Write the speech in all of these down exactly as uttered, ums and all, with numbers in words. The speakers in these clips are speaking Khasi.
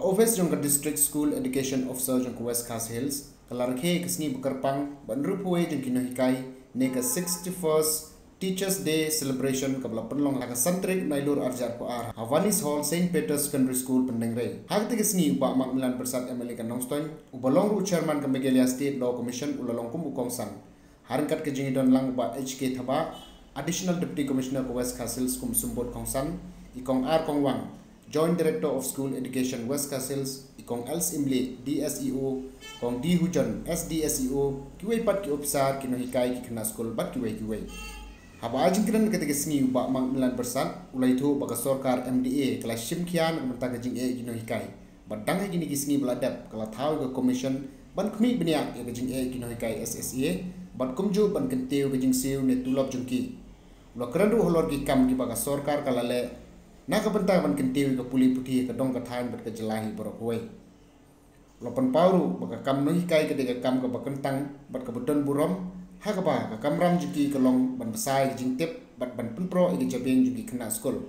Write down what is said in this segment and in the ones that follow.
Office jong ka District School Education Officer jong ka West Khasi Hills ka la rakhe ka sngi ba kyrpang ba hynriewphew jong ki nonghikai ne ka sixty-first Teachers Day Celebration kaba la pynlong ha ka san tarik Nailur arhajar arphew ar ha Vanis Hall, Saint Peter's Secondary School, Pyndengrei. Ha kata ka sngi u Bah Macmillan Byrsat, M L A ka Nongstoiñ, uba long ruh u Chairman ka Meghalaya State Law Commission, u la long kum u kongsan. Ha ryngkat ka jingïadon lang u Bah H K Thabah, Additional Deputy Commissioner ka West Khasi Hills kum u symbud kongsan, i Kong R Kongwang, Joint Director of School Education West Khasi Hills, i Kong L Syiemlieh, D S E O, Kong D Hujon, S D S E O, kiwei pat ki ophisar, ki nonghikai, ki khynnah skul bad kiwei kiwei. Haba ai jingkren ha kata ka sngi u Bah Macmillan Byrsat u la ïathuh ba ka sorkar M D A ka la shim khia na ka bynta ka jingeh ki nonghikai. Bad dang ha kine ki sngi ba la dep ka la thaw ïa ka commission ban khmih bniah ïa ka jingeh ki nonghikai S S A bad kumjuh ban kyntiew ka jingsiew ne tulop jong ki. U la kren ruh halor ki kam kiba ka sorkar ka la leh na ka bynta ban kyntiew ïa ka pule puthi ha ka dong ka thaiñ bad ka jylla hi baroh kawei. U la pynpaw ruh ba ka kam nonghikai ka dei ka kam kaba kyntang bad kaba don burom, ha kaba ka kamram jong ki ka long ban bsa ïa ka jingtip bad ban pynproh ïa ka jabieng jong ki khynnah skul.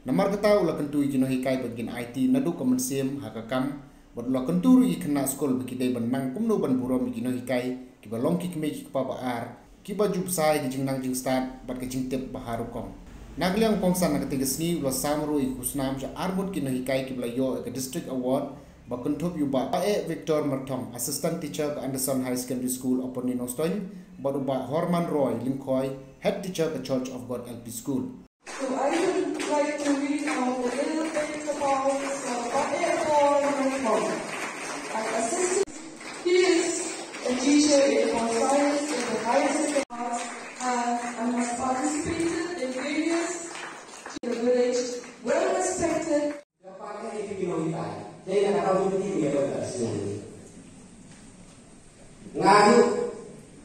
Namar kata u la kyntu ïa ki nonghikai ba kin aiti naduh ka mynsiem ha ka kam, bad u la kyntu ruh ïa ki khynnah skul ba ki dei ban nang kumno ban burom ïa ki nonghikai kiba long ki kmie ki kpa ba ar, kiba ju bsa ïa ka jingnang jingstad bad ka jingtip ba har rukom. Na ka liang u kongsan ha kata ka sngi u la sam ruh ïa ka khusnam sha arngut ki nonghikai kiba la ïoh ïa ka District Award, ba kynthup ïa u Bah Paeh Victor Myrthong, Assistant Teacher ka Anderson Higher Secondary School, Upper New Nongstoiñ, bad u Bah Horman Roy Lyngkhoi, Head Teacher ka Church of God L P School. So I would like to read out a little bit about the Paeh Victor Myrthong, an assistant. He is a teacher in Bond Science in the higher secondary class and, and has participated in various in the village, well respected. Ka pakai ïa ki nonghikai. Te na ka tahu ïa ki nonghikai. Nga ju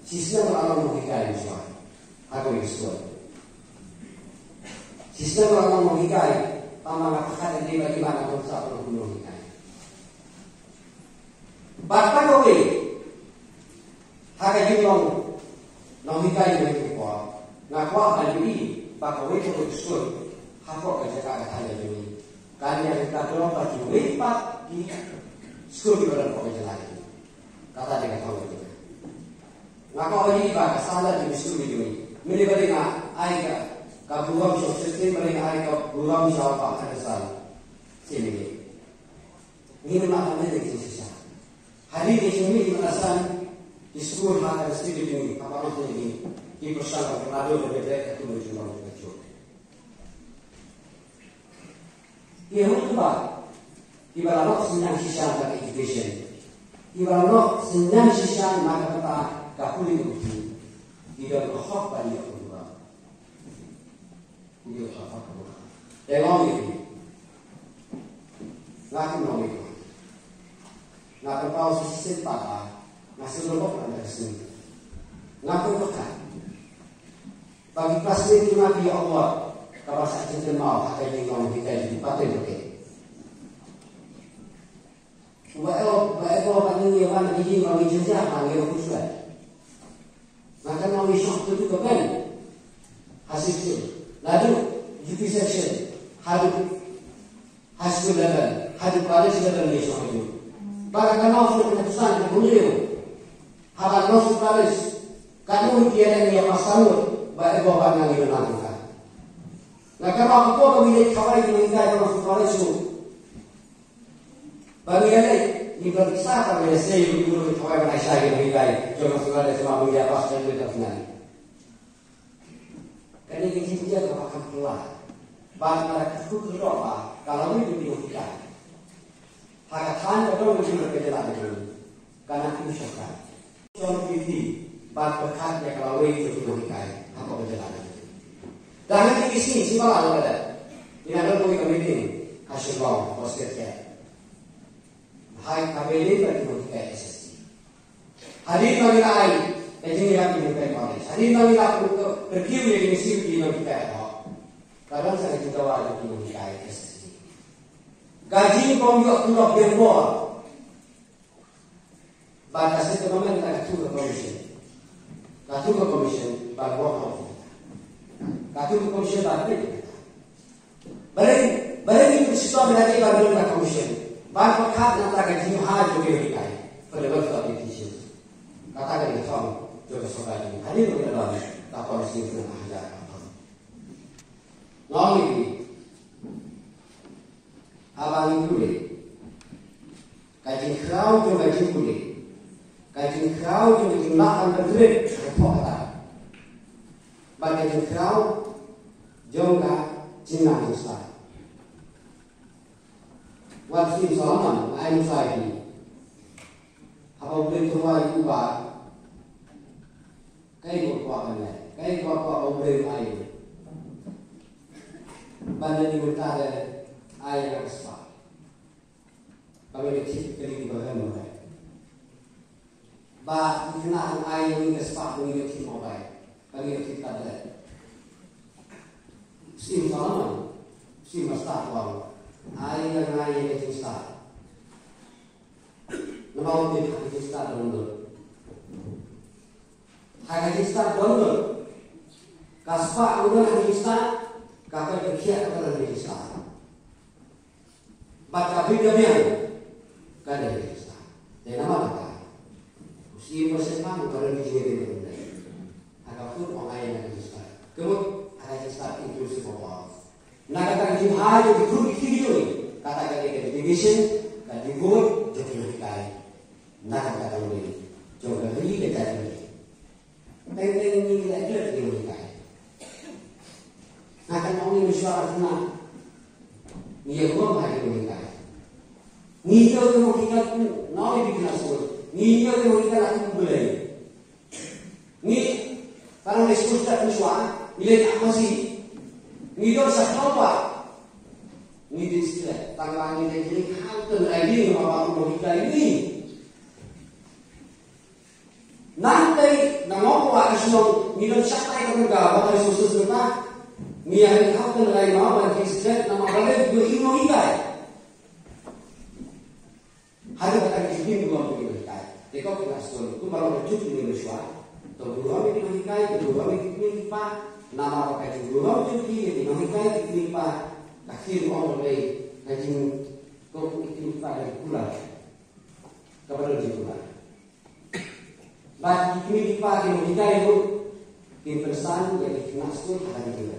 shisnem ba long nonghikai shuwa. Aku ïa shuwa. Shisnem ba long nonghikai. Tama nga pakai ïa ki ba ki ba na kong sa nonghikai. Bad ba kawei, ha ka jinglong nonghikai jong ngi, nga kwah ban ïohi ba kawei ka skul hapoh ka jaka ka thaiñ jong ngi kan ïa ka dei ba kiwei pat ki skul kiba don hapoh ka jylla. Kata dei ka thong jong ngi. Nga kwah ban ïohi ba ka standard jong ki skul jong ngi, mynta ba dei nga ai ka, ka burom sha u system, ba dei nga ai ka burom sha u Bah Anderson. Sini. Ngim lah ban leh ïa ki jingshisha. Hadien ka jingmih ki madrasa, ki skul ha ka district jong ngi, ha ka district jong ngi, ki pyrshang ban pynlait ïa ka jingmih ka jong ki. Ki hok kiba, kiba la noh synñiang shisha na ka education, kiba la noh synñiang shisha na ka bynta ka pule ka puthi, ki don ka hok ban ïoh ka burom. Nga kynmaw ïa phi. Nga kynmaw ïa phi. Nga pynpaw shisien pat ba nga sngewbha ban da ka sngi. Nga kynmaw ka ba ki classmate jong nga ki ïoh award kaba sa jingkynmaw ha ka jinglong hikai jong ki pateng pateng. Uba ïoh, uba ïoh ba ngi ïa wan ki jingkynmaw jong nga ba ngi ïoh khuslai. Nga kynmaw ngi shong tu tu ka ben. Ha sixteen. Lada U P section haduh high school level, haduh college level ngi shong tu. Ba ka kynmaw shu kena pesan ka kumjuh. Haba ngi shong college, ka ngi ïa ngi ïa pass out, ba ïa ba ngi ïa nang ka. Nga kynmaw ka por ba ngi leit khawai ngi ïa ka ngi shong college tu. Ba ngi ïa leit, ngi don ki sa tang ïa sei, ngi don ki thawai ban ai shai ki nonghikai jong ka sngewbha, sngewbha ba ngi ïa pass ka ngi don tang. Kane ka jingïa kaba kham kylla. Ba nga la kyrkhu kyrdoh ba ka lawei ki nonghikai ha ka thaiñ ka dong ka jingïa ka jylla ka jong ngi. Ka nang im shongkai. Shong pyrthei bad pyrkhat ïa ka lawei jong ki nonghikai hapoh ka jylla. Dang ha kine ki sngi, sngi ba la dep, ngi la don kawei ka meeting ha Shillong, ha State Fair. Hai ka meeting bad ki nonghikai S S T. Hadien ba ngi la ai ka jingïarap ïa ki nonghikai college, hadien ba ngi la pyrkiew ïa ki nonghikai, ki nonghikai hok, ka don sa ka jingdawa ïa ki nonghikai S S T. Ka jingkynmaw ïa ki nonghikai bor. Bad ka state government ka thung ka commission. Ka thung ka commission ban work out. Ka thung ka commission ban peit. Balei, balei ngi pynshito ba ka commission. Ban pyrkhat na kata ka jingbha jong ki hikai, for the welfare of the teachers. Kata ka dei ka thong jong ka sorkar jong ngi. Hadien ba ka don ka polisi jong ka hajar ka thong. Nga ong ïa phi, haba ngi pule, ka jingkhraw jong ka jingpule, ka jingkhraw jong ka jinglah ban pyntrei ka pok kata, bad ka jingkhraw jong ka jinglah jingstad. Wat Syiem Solomon, ai nusai hi. Haba u Blei u tyrwa ïa u ba, kaei ba kwah ban leh, kaei ba kwah ba u Blei u ai. Ban leh ni mynta de, ai ïa nga ka spah. Ba ngan ïoh thied kane kaba ngan ïoh leh. Ba ngi khynnah, ai ïa ngi ka spah ba ngi ïoh thied mobile, ba ngi ïoh thied tablet. Syiem Solomon, Syiem Master u ong, ai ïa nga ïa ka jingstad. Namar u tip ha ka jingstad don lut. Ha ka jingstad don lut. Ka spah u don ha ka jingstad, ka pyrkhiah ka don ha ka jingstad. Bad ka bit ka biang ka dei ka jingstad. Te namar kata, u Syiem ba shemphang u don ka jingïadei bad U Blei. Ha ka khun u ong ai ïa nga ka jingstad. Ka mut ha ka jingstad inclusive of all. Na kata ka jingbha jong ki khun ki kti ki jong ngi, kata ka dei ka dedication, ka devote jong ki nonghikai. Na kata ka dei jong ka ri ka jaitbynriew. Teng teng ngi la klet ïa ki nonghikai. Nga kynmaw ngi mynshuwa, kynmaw ngi ïa burom ha ki nonghikai. Ngi ïa ki nonghikai kum, nga ong ïa phi, khynnah skul, ngi ïa ki nonghikai la kum U Blei. Ngi, para ngi skul stad mynshuwa, ngi leit ap masi. Ngi don sa khraw ba ngi dei skul, tang ba ngi dei, ngi kham tynrai ïing ba ba u nonghikai ngi. Nangtei na Mawkyrwat ka shnong ngi don shaktai ka bynta ba ka resources bynta. Ngi ïa ring kham tynrai ma ba ngi skul namar ba leit dei u nonghikai. Hadien ba ka jingim ruh ki nonghikai. Te ko khynnah skul, kumba long ka juk ïa ngi mynshuwa, to burom ïa ki nonghikai, to burom ïa ki kmie ki kpa. Namar ba ka jingburom jong ki ïa ki nonghikai, ki kmie ki kpa, ka khie ong ba ka jing, ko ki kmie ki kpa ka jingkular. Kaba don jingkular. Bad ki kmie ki kpa ki nonghikai ruh kin pynsan ïa ki khynnah skul ha ka jingim.